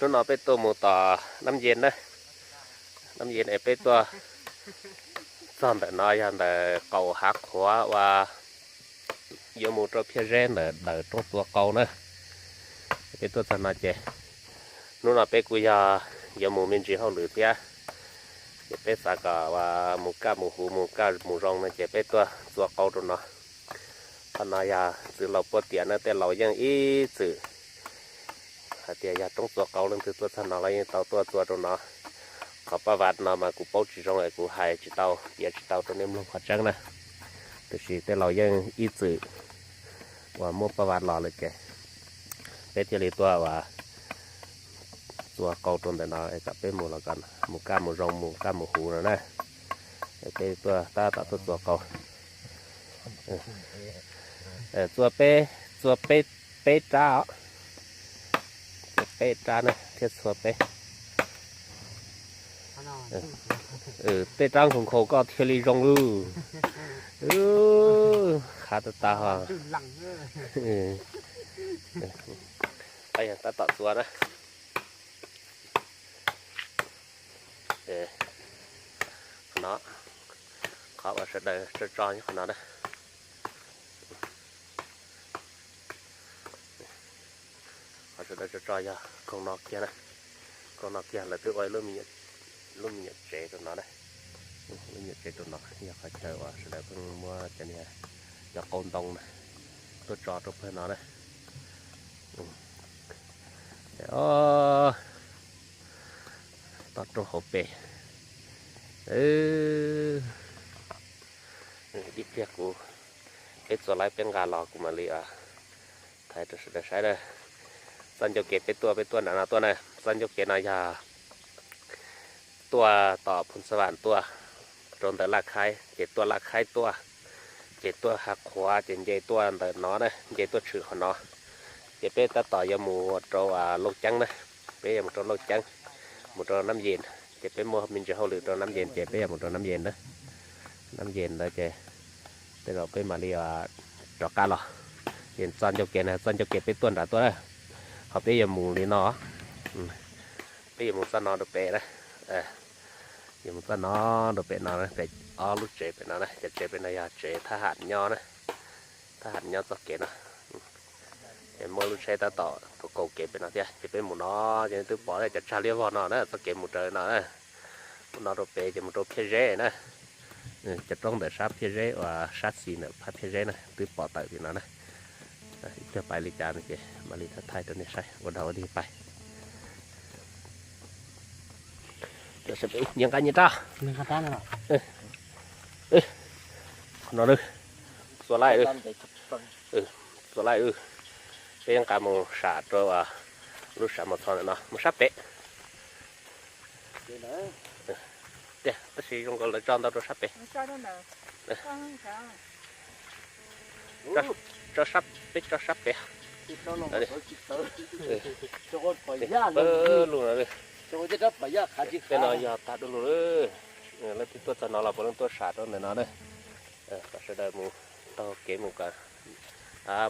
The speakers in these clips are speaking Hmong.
Hnub no peb tuaj mus tom Nab Yees na, Nab Yees es peb tuaj txog ntawm no yog ntawm qaum hav qhuav uas yuav mus rau Phiaj Zeb ntawm daws roob txua qau na. Peb tuaj txog no ces hnub no peb kuj yog yuav mus me ntsis hauj lwm thiab, ces peb xav kom mus kaj mus huv mus kaj mus zoo no ces peb tuaj txua qau rau no. Qhov no yog txwv laus puab tiam na, tej laus yeej ib txwm hais tias yog roob txua qau, leej twg tuaj txog no los yeej tau tuaj txua rau no. Qhov paj vav no mas kuv paub tsis zoo es kuv hais tsis tau piav tsis tau rau nej mloog qhov tseeb na, tiam sis tej laus yeej ib txwm uas muab paj vav los lawm ces peb thiaj li tuaj uas txua qau rau ntawm no kom peb mus los kom mus kaj mus zoo mus kaj mus huv no na. Peb tuaj tab tom tuaj txua qau, txua peb, txua peb, peb rab os, txua peb rab na thiab txhua peb, peb rab nkhaus nkhaus koj thiaj li zoo lawm. Qhav tas tas ho. Tab tom txua na. Qhov no, qhov uas sawv daws tso tso nyob qhov no na. Qhov sawv daws tso tso yog koog no kiag na. Koog no kiag lawv twb ua lub me nyuam tsev rau no na. Lub me nyuam tsev rau no yog qhov chaw uas sawv daws pheej muab cov niag cov qau ntoo na tuaj tso rau pawg no na. Toj roob hauv pes. Ib pliag kuv, peb txua laib peb nqa los kuv mam li thaij rau sawv daws saib na. Txoj ncauj kev peb tuaj, peb tuaj nram no tuaj na. Txoj ncauj kev no yog tuaj tom Phoos Xas Vas tuaj rau ntawm Laj Khaib, ces tuaj Laj Khaib tuaj, ces tuaj Hav Qhuav ces nce tuaj ntawm no na, nce tuaj tshwm qhov no. Ces peb tab tom yuav mus rau Lauj Ceeb na, peb yuav mus rau Lauj Ceeb, mus rau Nab Yees, ces peb muaj me ntsis hauj lwm rau Nab Yees ces peb yuav mus rau Nab Yees na. Nab Yees ntawd ces tej zaum peb mam li rov qab los. Ces txoj ncauj kev na, txoj ncauj kev peb tuaj nram tuaj na, ho peb yuav mus li no, peb yuav mus txoj no rau pem na, yuav mus txoj no rau pem no, pem ob lub tsev pem no na, cov tsev pem no yog tsev thab ham nyob na, thab ham nyob txoj kev no. Ces muaj lub tsheb tab tom kaus kev pem no thiab, ces peb mus no ces twb pom cov tsag liab vog no na, txoj kev mus raws no na. Mus no rau pem ces mus rau Phiaj Zeb na. Cov roob ntawm sab Phiaj Zeb uas sab xis ntawm phab Phiaj Zeb na twb pom tawm tim no na. Ib pliag pais li cas no ces mam li thaij rau nej saib, ua dog ua dig pais. Nyias nqa nyias rab. Qhov no, txua laib, txua laib, peb nqa mus sam rau lub sam mos txhos ntawm no mus sab pem. Tiag, tab sis zoo nkaus lawv tso ntau rau sab pem. Tso sab, peb tso sab pem. Lub no, tej no yog tag du lug lawm. Leej twg tuaj txog no los puav leej tuaj sam rau ntawm no na. Kom sawv daws mus taug kev mus kom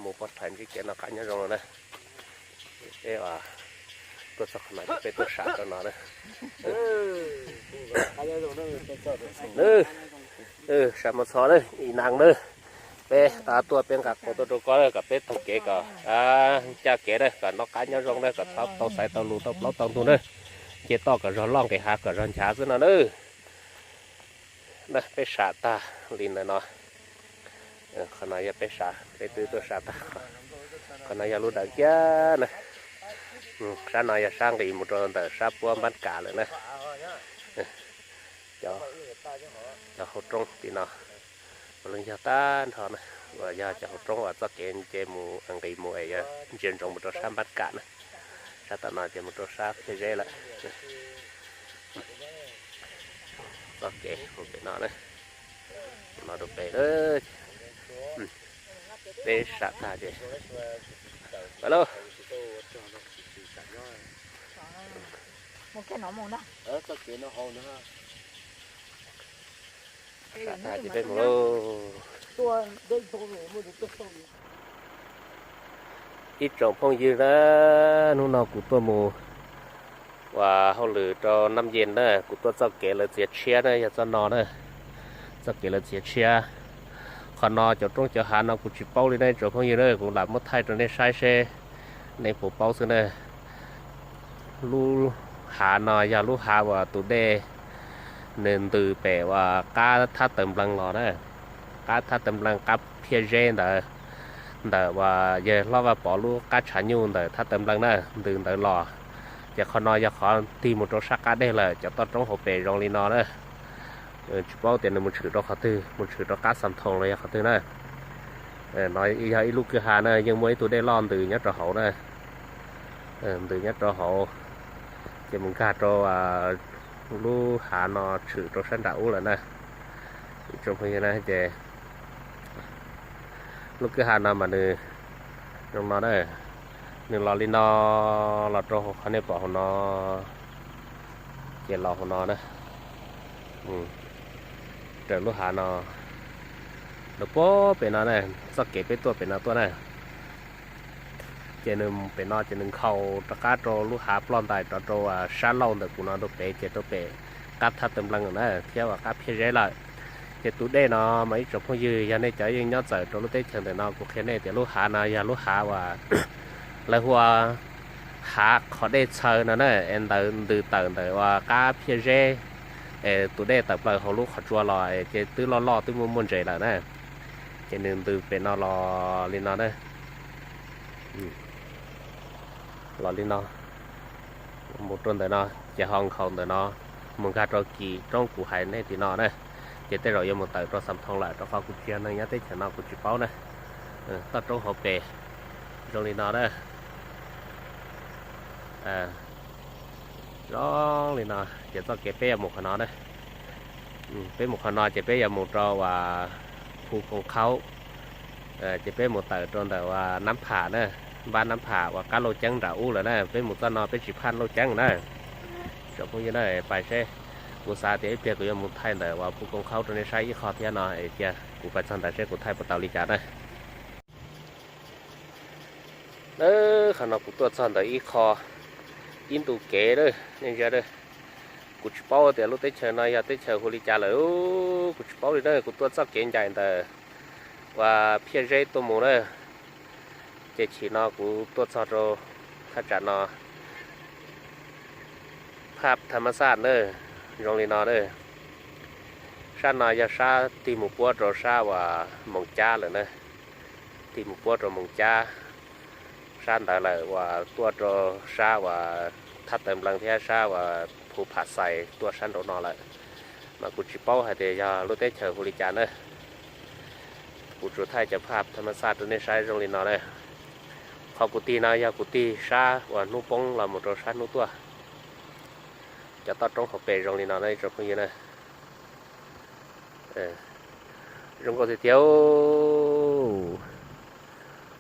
mus pov thaiv ntsib kev noj qab nyob zoo no na. Peb tuaj txog qhov no ces peb tuaj sam rau no na. Sam mos txhos na, ib nag na, peb tuaj peb nqa qau tuaj rau koj na, kom peb taug kev kom ncaj kev na, kom noj qab nyob zoo na, kom txhob tau xaiv tau lus tau plaub tau ntug na. Nce toj kom zog loj, nqis hav kom zog nchav xwb no na. Na peb sam tag li ntawm no. Qhov no yog peb sam, peb twb tuaj sam tag. Qhov no yog lub dawm kiag na. Sab no yog sab nqis mus rau ntawm sab puab Npab Kam lawm na. Cov hauv roob tim no puav leej yog tag nrho na, uas yog cov hauv roob uas txoj kev nce mus nqis mus es yuav ntsia ntsoov mus rau sab Npab Kam na. Sab tom no ces mus rau sab Phiaj Zeb lawm. Txoj kev mus pem no na, no rau pem na. Peb sam tag ces, alo, sam tag ces peb mus lauj. Ib tsoom phooj ywg na, hnub no kuv tuaj mus Ua hauj lwm rau naj yes na, kuv tuaj txoj kev lawv txiav tshiab na, yog txoj no na, txoj kev lawv txiav tshiab. Qhov no cov roob cov hav no kuv tsis paub li ne tsoom phooj ywg na, kuv lam muab thaij rau nej saib seb nej puas paub xwb na. Lub hav no yog lub hav uas tus dej nws ntws pem uas qab thab taws nplees los na, qab thab taws nplees qab phiaj zeb ntawd, ntawm uas yawg hlob Vaj Pov lub qab tshav nyuj ntawm thab taws nplees na, ntws ntawd los. Ces qhov no yog qhov tig mus rau sab qab deg lawm, cov toj roob hauv pes zoo li no na. Tsis paub tias nws mus tshwm rau qhov twg, mus tshwm rau qab Xam Thoos los yog qhov twg na. No yog ib lub kwj ha na, yeej muaj ib tug dej loj ntws nyob rau hauv na, ntws nyob rau hauv, ces mus nkag rau lub hav no tshwm rau sab nram ub lawm na. Tsoom phooj ywg na, ces lub kwj ha no mas nws zoo no na, nws los li no, los rau qhov nej pom hauv no, ces los hauv no na, raws lub hav no, rau puag pem no na, txoj kev peb tuaj pem no tuaj na. Ces nws pem no ces nws nkhaus rov qab rau lub hav ploj ntais rov rau sab laug ntawm kuv no rau pem, ces rau pem qab thab taws nplees na thiab uas qab phiaj zeb lawm. Ces tus dej no mas ib tsoom phooj ywg, yog nej cov yeej nyob txawm rau lub teb chaws ntawm no, kuv qhia nej tias lub hav no yog lub hav uas lawv hu ua hav qhov dej txhaws no na, es ntawd ntws tawm ntawm uas qab phiaj zeb, es tus dej tawm plaws hauv lub qhov tsua los es ces twb loj loj twb muaj muaj ntses lawm na. Ces nws ntws pem no los li no na, los li no, mus rau ntawm no, ces ho nkhaus ntawm no mus nkag rau kis roob kuv hais nej tim no na. Ces tej zaum yuav mus tawm rau Xam Thoos lawm, rau qhov kuv tsis yog neeg nyob teb chaws no kuv tsis paub na. Toj roob hauv pes zoo li no na. Zoo li no, ces txoj kev peb yuav mus qhov no na. Peb mus qhov no ces peb yuav mus rau uas Phu Koos Khaub, ces peb mus tawm rau ntawm uas Nab Pham na, npab Nab Pham uas qab Lauj Ceeb nram ub lawm na. Peb mus txoj no peb tsis phaj Lauj Ceeb na. Tsoom phooj ywg na, pais seb, kuv xav tias ib pliag kuv yuav mus thaij ntawm uas Phu Koos Khaub rau nej saib ib qho thiab no, es cia kuv pais txog ntawd seb kuv thaij puas tau li cas na. Qhov no kuv tuaj txog ntawm ib qho, ib ntu kev na, nej ntsia na. Kuv tsis paub tias lub teb chaws no yog teb chaws hu li cas lawm, kuv tsis paub li na. Kuv tuaj txoj kev ncaim ntawm uas phiaj zeb tuaj mus na. Ces chim no kuv tuaj txog rau thaj tsam no, phaj thab mab xaj na, zoo li no na. Sab no yog sab tig mus puab rau sab uas Moos Cab lawm na, tig mus puab rau Moos Cab sab ntawd lawm uas tuaj rau sab uas thab taws nplees thiab sab uas Phu Pham Xais tuaj sab nraud no lawm. Mas kuv tsis paub hais tias yog lub teb chaws hu li cas na. Kuv tsuas thaij cov phaj thab mab xaj rau nej saib zoo li no na. Qhov kuv tig no yog kuv tig sab uas hnub poob los mus rau sab hnub tuaj. Cov toj roob hauv pes zoo li no na ib tsoom phooj ywg na. Zoo nkauj tiag tiag.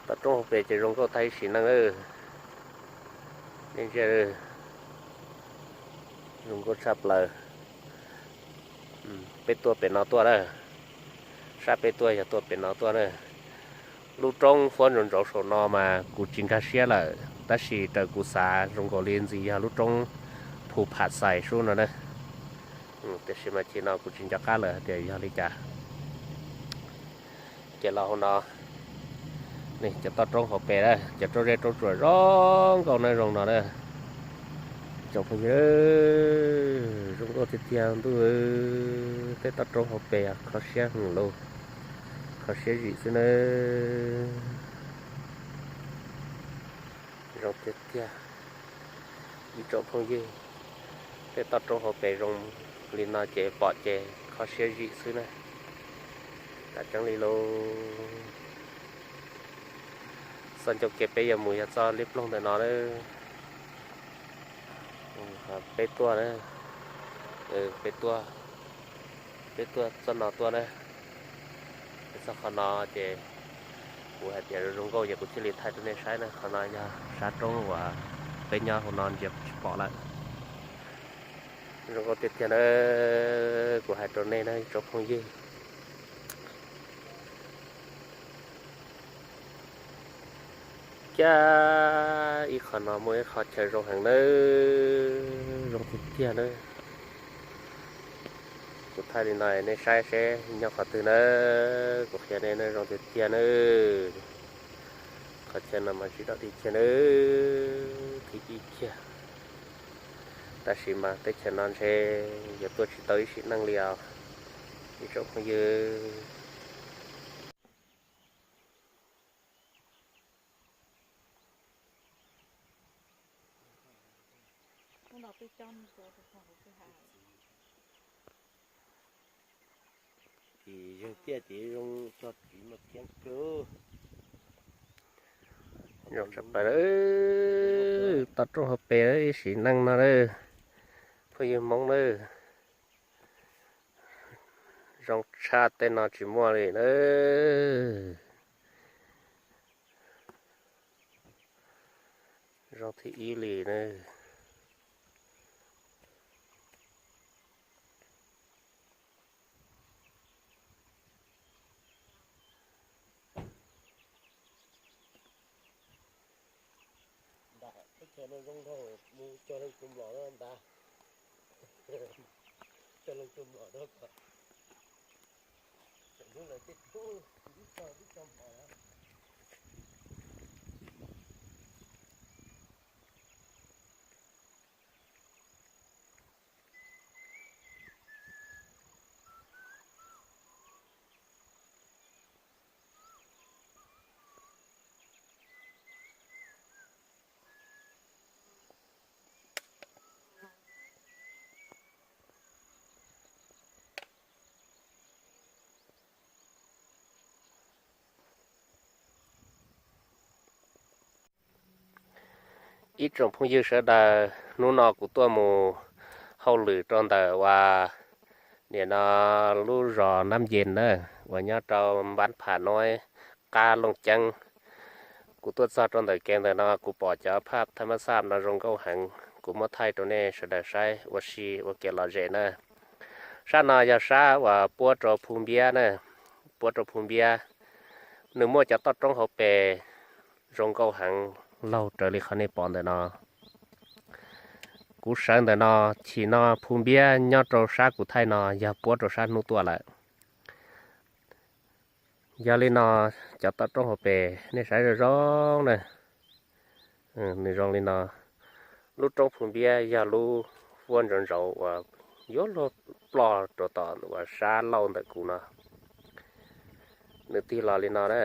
Toj roob hauv pes ces zoo nkauj tag ib sim neej. Nej ntsia, zoo nkauj tshaj plaws. Peb tuaj pem no tuaj na. Sab peb tuaj yog tuaj pem no tuaj na. Lub roob fuab ntsoo ntsoov saum no mas kuv tsis nkag siab lawm, tab sis raws kuv xav zoo nkaus li ntxim yog lub roob Phu Pham Xais sub no na. Tiam sis mas chim no kuv tsis nco qab lawm hais tias yog li cas. Ces los hauv no, cov toj roob hauv pes na, cov roob zeb roob tsuas zoo nkauj na, zoo no na. Tsoom phooj ywg, zoo nkauj tiag tiag ntuj, tej toj roob hauv pes kho siab heev lauj, kho siab zim xwb na. Zoo tiag tiag, ib tsoom phooj ywg, tej toj roob hauv pes zoo li no ces pom ces kho siab zim xwb na. Tam tseeb li lauj, txoj ncauj kev peb yuav mus yog txoj liab ploog ntawm no na. Peb tuaj na, peb tuaj, peb tuaj txoj no tuaj na. Peb txoj qhov no ces kuv hais tias zoo nkauj ces kuv thiaj li thaij rau nej saib na. Qhov no yog sab roob uas peb nyob hauv no ntsia tsis pom lawm. Zoo nkauj tiag tiag na, kuv hais rau nej na ib tsoom phooj ywg. Tiag, ib qho no muaj ib qho chaw zoo heev nawb, zoo tiag tiag nawb. Kuv thaij li no nej saib seb nyob qhov twg nawb, kuv qhia nej nawb, zoo tiag tiag nawb. Qhov chaw no mas tsis dog dig kiag nawb, thib ib kiag. Tab sis mas teb chaws no ntshe yuav tuaj tsis tau ib sim neej li os ib tsoom phooj ywg. Ces yawg tiaj ces zoo txog txiv mas khiab kawg. Zoo tshaj plaws, toj roob hauv pes ib sim neej no lawm, phooj ywg Hmoob nawb. Zoo tshaj, tej no tsis muaj li nawb. Zoo thib ib li nawb. Teb chaws no zoo nraug, mus cog leej cog mlom na ntag. Cog leej cog mlom na, tseem hnub lawv tej tub tib co tib co mlom na. Ib tsoom phooj ywg sawv daws, hnub no kuv tuaj mus hauj lwm rau ntawm uas nim no lub zos Nab Nces na, uas nyob rau Npab Pham Nuab, qab Looj Ceeb. Kuv tuaj txog rau ntawm kev ntawm no kuv pom cov phaj thaj mab xaj no zoo nkauj heev, kuv muab thaij rau nej sawv daws saib ua si ua kev lom zem na. Sab no yog sab uas puab rau Phu Npiab na, puab rau Phu Npiab. Nws muaj cov toj roob hauv pes zoo nkauj heev, laug raws li qhov nej pom ntawm no. Kuv sawv ntawm no, chim no Phu Npiab nyob rau sab kuv thaij no yog puab rau sab hnub tuaj lawm. Yog li no, cov toj roob hauv pes nej saib zoo zoo na, nws zoo li no. Lub roob Phu Npiab yog lub huab ntsaus ntsaus uas yuav luag ploj rau tom uas sab laug ntawm kuv no. Nws tig los li no na.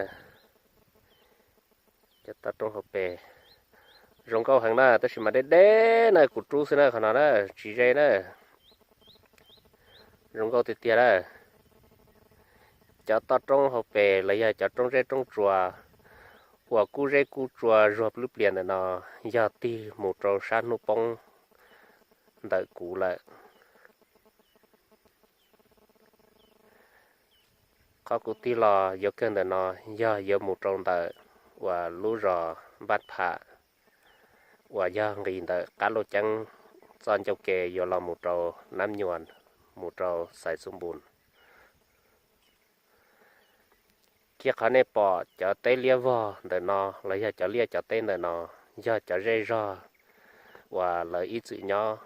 Cov toj roob hauv pes zoo nkauj heev na, tab sis mas deb deb na, kuv rub xwb na, qhov no na tsis ze na. Zoo nkauj tiag tiag na. Cov toj roob hauv pes los yog cov roob zeb roob tsua uas kub zeb kub tsua zuag plwb plias ntawm no yog tig mus rau sab hnub poob ntawm kuv lawm. Qhov kuv tig los yuav kawg ntawm no yog yuav mus rau ntawm uas lub zos Npab Pham uas yog nqis ntawm qab Looj Ceeb txoj ncauj ke yuav los mus rau Nab Nyuas, mus rau Xais Xub Npus. Kiag qhov nej pom cov teb liab vog ntawm no los yog cov liaj cov teb ntawm no yog cov zej zog uas lawv ib txwm nyob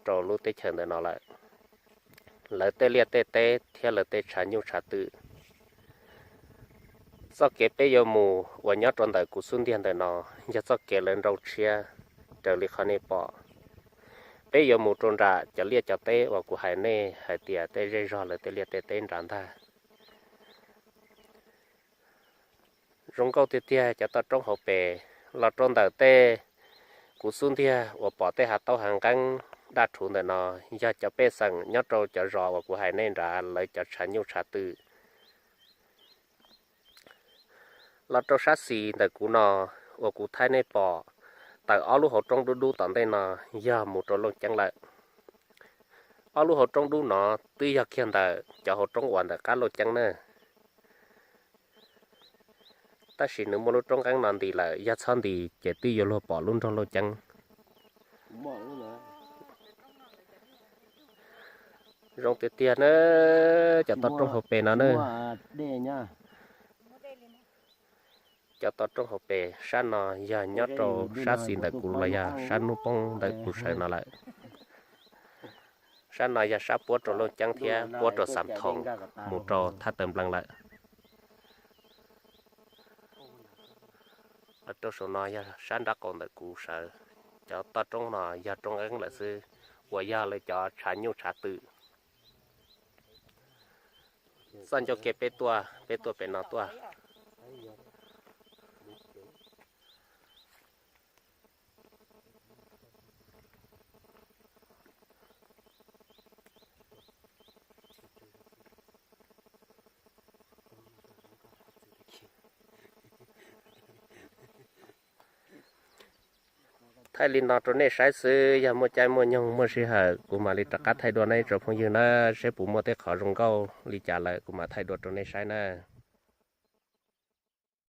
rau lub teb chaws ntawm no lawm. Lawv tej liaj tej teb thiab lawv tej tshav nyuj tshav twm. Txoj kev peb yuav mus uas nyob rau ntawm kuv xub ntiag ntawm no yog txoj kev lawv nrau tshiab raws li qhov nej pom. Peb yuav mus rau nram cov liaj cov teb uas kuv hais nej hais tias tej zej zog lawv tej liaj tej teb nrad ntag. Zoo nkauj tiag tiag cov toj roob hauv pes. Los rau ntawm tej kuv xub ntiag uas pom tej hav tauj hav nqeeb daj rhuv ntawm no yog cov pej xeem nyob rau cov zos uas kuv hais nej nrad lawv cov tshav nyuj tshav twm. Los rau sab xis ntawm kuv no uas kuv thaij nej pom tawm ob lub hauv roob dub dub tom ntej no yog mus rau Looj Ceeb lawm. Ob lub hauv roob dub no twb yog kiag ntawm cov hauv roob uas ntawm qab Looj Ceeb na. Tab sis nws muaj lub roob nqeeb no ntis lawm, yog txhob ntis ces twb yuav luag pom lub nroog Looj Ceeb. Zoo tiag tiag na, cov toj roob hauv pes no na. Cov toj roob hauv pes sab no yog nyob rau sab xis ntawm kuv los yog sab hnub poob ntawm kuv sawv no lawm. Sab no yog sab puab rau Looj Ceeb thiab puab rau Xam Thoom mus rau Thab Tawm Nplees lawm. Rau saum no yog sab nraub qaum ntawm kuv sawv. Cov toj roob no yog roob eeb lawm xwb, uas yog lawv cov tshav nyuj tshav twm. Txoj ncauj ke peb tuaj, peb tuaj pem no tuaj. Thaij li no rau nej saib xwb, yog muaj caij muaj nyoog muaj sij hawm kuv mam li rov qab thaij dua nej tsoom phooj ywg na, seb puas muaj tej qhov zoo nkauj li cas lawm kuv mam thaij dua rau nej saib na.